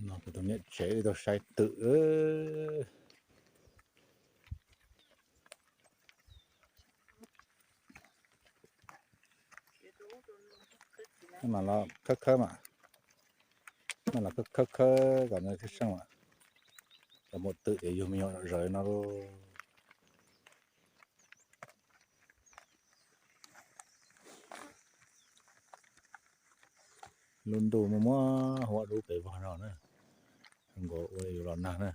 No kuv tus niam tsev li tau saib twm. Mas los khawb khawb mas, mas los khawb khawb khawb kom nws thiaj seej mas. Cov muam twm ces yug me nyuam zawv no lauj. Lub ntuj muaj muab huab dub pes vog no na, nkaus ua yus los nag na.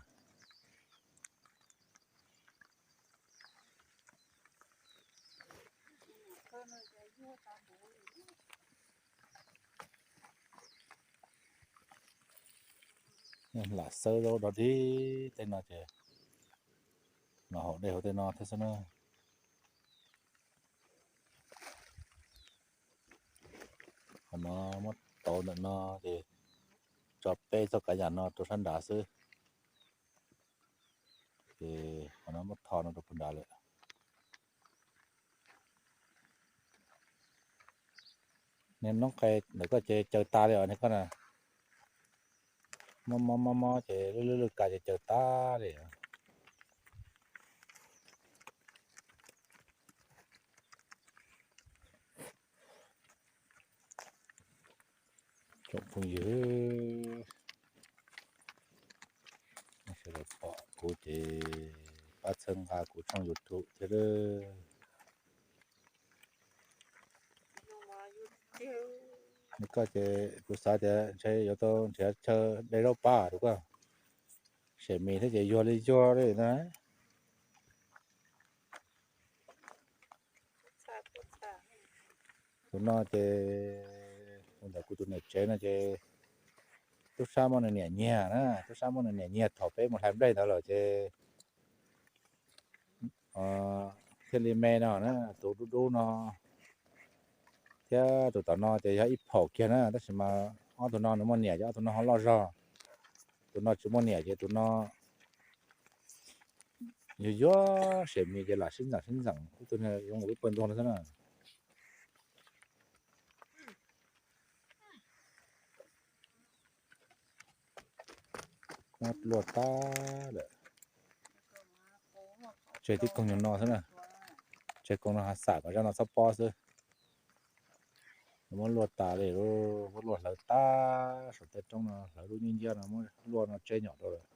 Lam xawb zaub dog dig tej no ces los haus dej hauv tej no thiab xwb na. Qhov no muab tauv ntawm no ces tso peb txoj kav yam no rau sab nrad xwb. Ces qhov no muab tho no rau puag nrad lawm. Niag noob qes ntawm koj ces caws tas li os niag koj na. Mob mob mob mob ces lwj lwj lwj kas ces caws tas li. Tsoom phooj ywg, sawv daws pom kuv ces pab txhawb nqa kuv tshooj YouTube thiab lawm. Koj ces kuv xav tias ntshe yuav tau nrhiav chaw de zaub pab rau koj. Sem mis thiab ces yuag li yuag li na. Tus no ces tus ntawm kuv tus niam tsev no ces tub sab muab nws niam nyiag na, tub sab muab nws niam nyiag thaum peb mus hlais nplej ntawd lawm ces thiaj li me no na. Tus dub dub no thiab tus tom no ces yog ib phaum kiag na, tab sis mas ob tug no nws muaj niam ces ob tug no ho loj zog. Tus no tsis muaj niam ces tus no yuag yuag sem mis ces lam sib ntxeem sib ntxeem ib tug zoo nkaus ib pawg ntoo no xwb na. Muab luaj tag lawm. Tseg tib koog nyuag no xwb na. Tseg koog no ho xam kom zaj no txhob pob xwb. Muab luaj tas li, muab luaj hlawv tag saum tej roob no, hlawv lub nyiab nciab no muab luaj no tseb nyom rau lawm.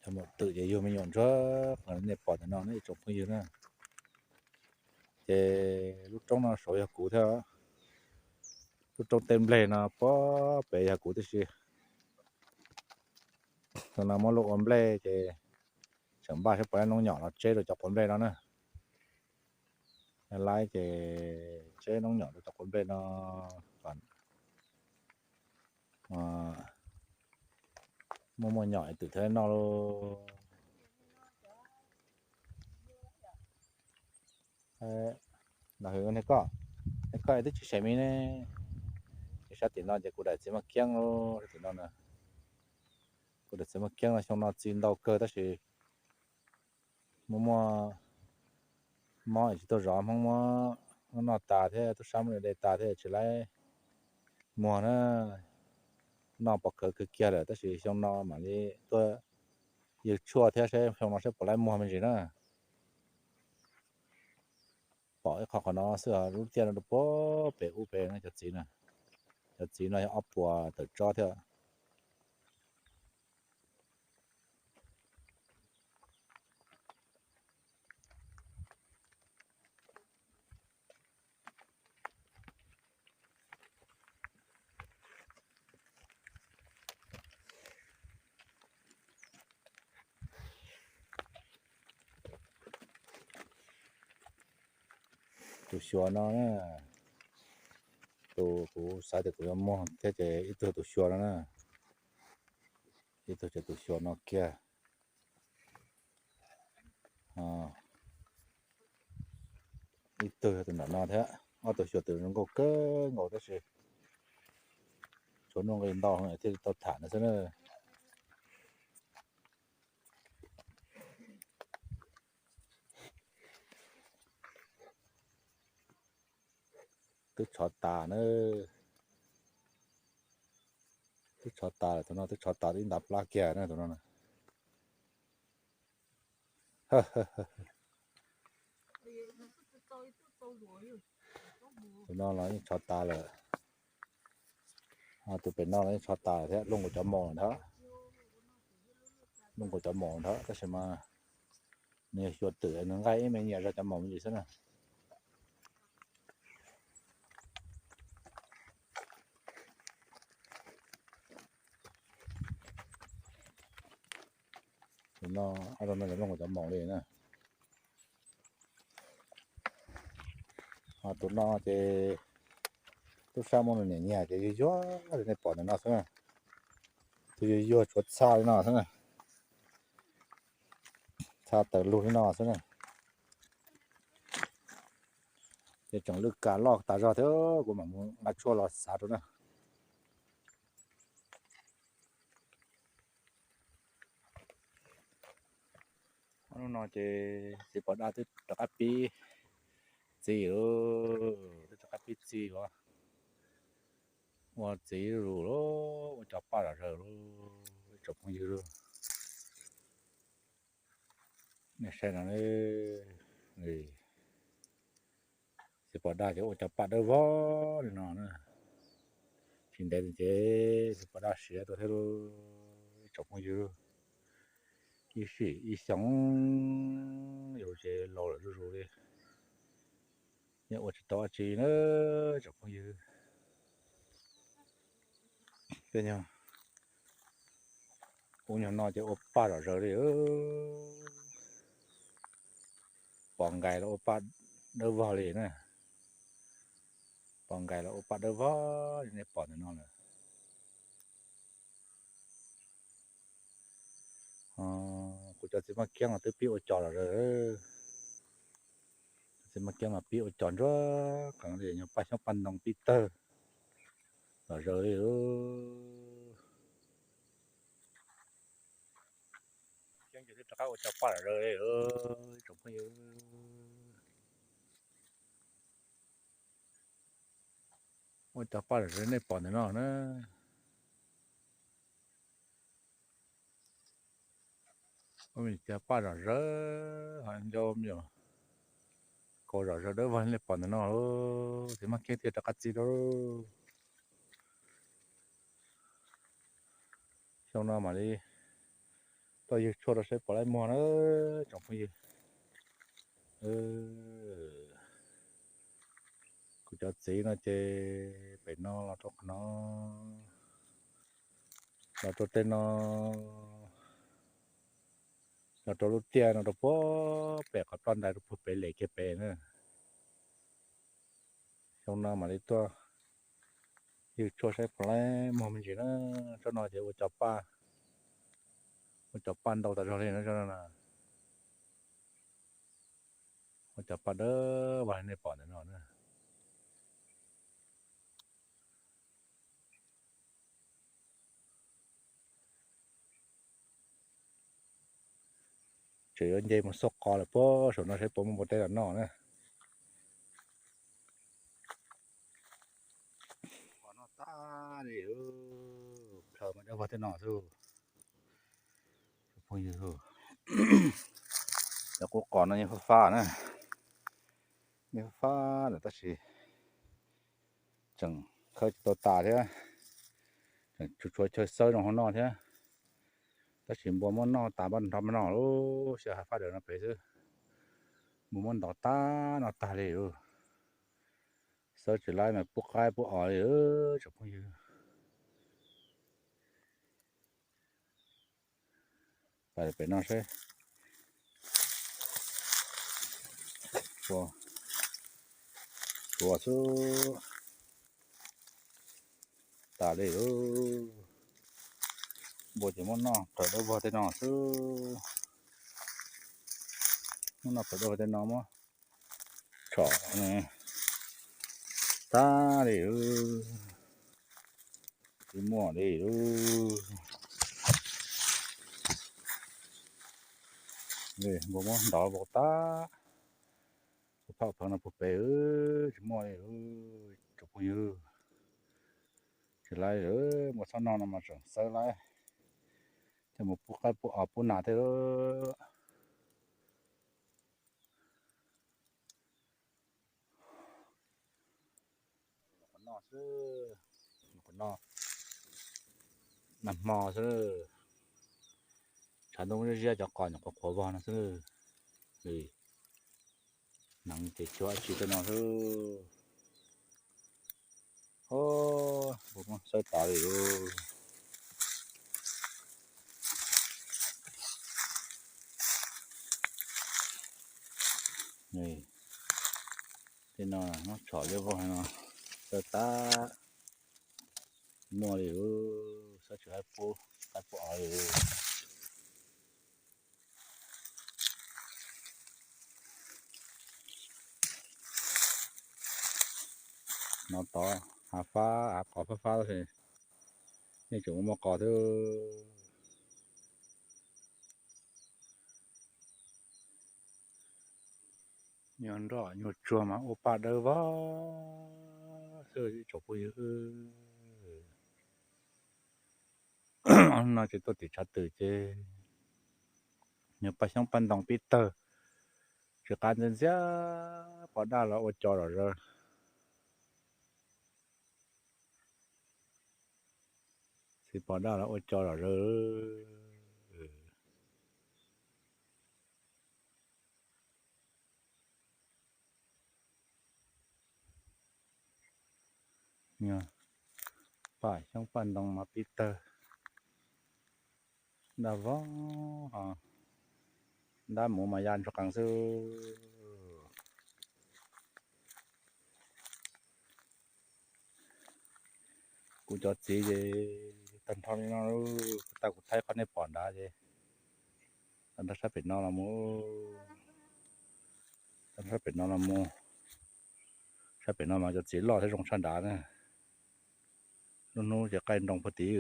Cov muam twm ces yug me nyuam ntsuag qhov nej pom ntawm no ne ib tsoom phooj ywg na. Ces lub roob no saud yog kuv thiab. Lub roob tej nplej no puag pem yog kuv tib si. Tus no muab luaj ua nplej ces tseem npaj seb puas laib noob nyom los tseb rau cov quav nplej no na. Laib ces tseb noob nyom rau cov quav nplej no kom muaj muaj nyom twm thiaj noj lauj. Los hwm niag koj, niag koj twb tsis sem mis ne. Ces sab tim no ces kuv daim txiv maj kiab lauj, sab tim no na. Kuv daim txiv maj kiab no xyoo no txi ntau kawg tab sis muaj muaj mob tsis tuaj zov Hmoob, muab noj tas thiab tub sab muab de tas thiab tsis laib muag na. Noj pom khawv kawg kiag lawm tab sis xyoo no mam li tuaj yws tshuaj thiab seb xyoo no seb puas laib muag me ntsis na. Pom ib qho qhov no xwb, lub tiaj no rau puag pem ub pem no cov txiv na. Cov txiv no yog ob puas tawm tsob thiab. Tus xyuas no na, tus kuv xav tias kuv yuav muag thiab ces ib tug tus xyuas no na, ib tug ces tus xyuas no kiag. Ib tug yog tus nram no thiab, ob tug xyuas tus zoo nkauj kawg nkaus tab sis tshuav nuj nqi ntau thiaj li tau tham no xwb na. twb tshov tas na. Twb tshov tas lawm, tus no twb tshov tas ib ntav plab kiag na tus no. Tus no los yeej tshov tas lawm. Tus pem no los yeej tshov tas lawm thiab, luaj nkaus cov maum lawm ntag. Luaj nkaus cov maum lawm ntag, tab sis mas nws yog xyuas twm nws nqaij ib me nyiam zog cov maum me ntsis xwb na. Tus no, ob tug no luaj nkaus cov maum li na. Ho tus no ces tub sab muab nws niam nyiag ces yuag yuag li nej pom ntawm no xwb na. Tus yuag yuag tshuav txha li no xwb na. Txha tawm lug li no xwb na. Ces tseem lwj kas loj tas zog thiab, kuv mam mus nqa tshuaj los xav rau na. Hnub no ces txiv pos daj twb rov qab pib txiv lawm, twb rov qab pib txiv lawm. Ua txiv lus lawm, ua cov paj zom zaws lawm, ib tsoom phooj ywg. Nej saib no, txiv pos daj ces ua cov paj dawb vog li no na. Tsis ntev ces txiv pos daj siav tuaj thiab lauj, ib tsoom phooj ywg. Ib sim ib xyoo yus ces laus lawm zuj zus li, yeej ua tsis tau dab tsi na tsoom phooj ywg. Tej nyuag ub nyuag no ces ua paj zom zaws li. Pos nkais los ua paj dawb vog li na. Pos nkais los ua paj dawb vog li nej pom ntawm no lawm. Kuv cov txiv maj kiab mas twb pib ua cos zom zaws. Txiv maj kiab mas pib ua cos ntsuag qees li, nyuag paj xyoob paj ntoo pib tawg zom zaws li. Ces twb rov qab ua cos paj zom zaws li tsoom phooj ywg. Ua cos paj zom zaws nej pom ntawm no na. Ua cos paj zom zaws, ho ncau me nyuam kaus zom zaws dawb vog li nej pom ntawm no. Txiv maj kiab thiaj rov qab txiv rau. Xyoo no mam li tuaj ywg tshuaj rau saib puas laib muag na tsoom phooj ywg. Kuv cov txiv no ces pem no los rau qhov no, los rau tej no, los rau lub tiaj no rau puag pem qhov ploj ntais rau puag pem lem kiag pem na. Xyoo no mam li tuaj ywg tshuaj saib puas laib muag me ntsis na. Tsob no ces ua cos paj, ua cos paj ntau tas zog li no. Ua cos paj dawb vog li nej pom ntawm no na. Tseem yuav nce mus xauj qos lawm puag saum no saib puas muaj npua teb los noj na. Qos noj tag li, plhaws mas dawb vog tej no xwb. Phooj ywg, cov qub qos no yeej fab fab na, yeej fab fab lawm tab sis tseem khawb tsis tau tas thiab, tseem tshuav tshuav chaw xawb zoo hauv noj thiab. Tab sis npua muab noj tas npaj nrho mas noj lub sij hawm fab daws no pem xwb. Npua muab ntov tag noj tag li lawm. Xawb tsis laib mas pub qaib pub os li tsoom phooj ywg. Pais pem no seb. Tshuav xwb tas li lawm. Npua ces muab noj plhaws dawb vog tej no xwb. Muab noj plhaws dawb vog tej no muab tshom tag li lawm. Tsis muaj li lawm. Npua muab ntov vau tag, ua phom pheev no puag pem, tsis muaj li, tsoom phooj ywg. Tsis laib, mus txhob noj no mas tseem xawb laib, ces mus pub qaib pub os pub nas thiab. Los qhov no xwb, los qhov no, nag hmo xwb, tshav ntuj ziab ziab cov qos nyuam qhuav qhuav vog no xwb. Neev ces cuag dab tsi tej no xwb. Xawb tod li. Tej no muab tsom liab vog no, xawb tag, muaj li, xawb tsis haib pub, haib pub os li. No tod hav fab hav qos fab fab xwb, yeej tseem muaj qos thiab. Nyuag nroj nyuag tsuag mas ua paj dawb vog xwb tsoom phooj ywg. No ces tuaj tim tshav twm ces nyuag paj xyoob paj ntoo pib tawg, tsis qab ntxiab ntxiab, pos daj los ua co zom zaws. Txiv pos daj los ua co zom zaws. Paj xyoob paj ntoo mas pib tawg, daj vog, ntab mus mas ya ntsuag qees xwb. Kuv cov txiv ces tag nrho li no, tag kuv thaij qhov nej pom nrad ces tag nrho sab pem no los mus, tag nrho sab pem no los mus, sab pem no mas cov txiv loj thiab zoo tshaj nrad na. Lub hnub ces qaij nroo puag tid.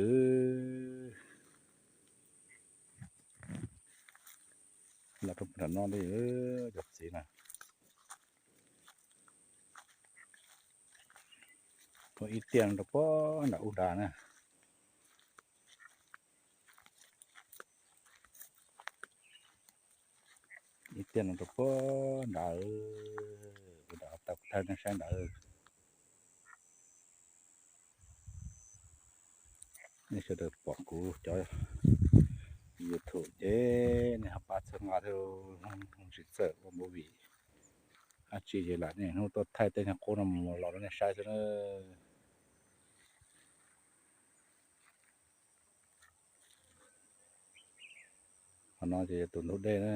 Los rau nram no li cov txiv na. Ib tiaj rau puag nram ub nrad na. Ib tiaj no rau puag nrad, ub nrad tau thaij nej saib nrad. Nej sawv daws pom kuv cov YouTube ces nej ho pab txhawb nqa thiab, tsis txawj ua movie dab tsi ces lam niaj hnub tuaj thaij tej nyuag qub no mus los rau nej saib xwb na. Qhov no ces yog tus ntug dej na.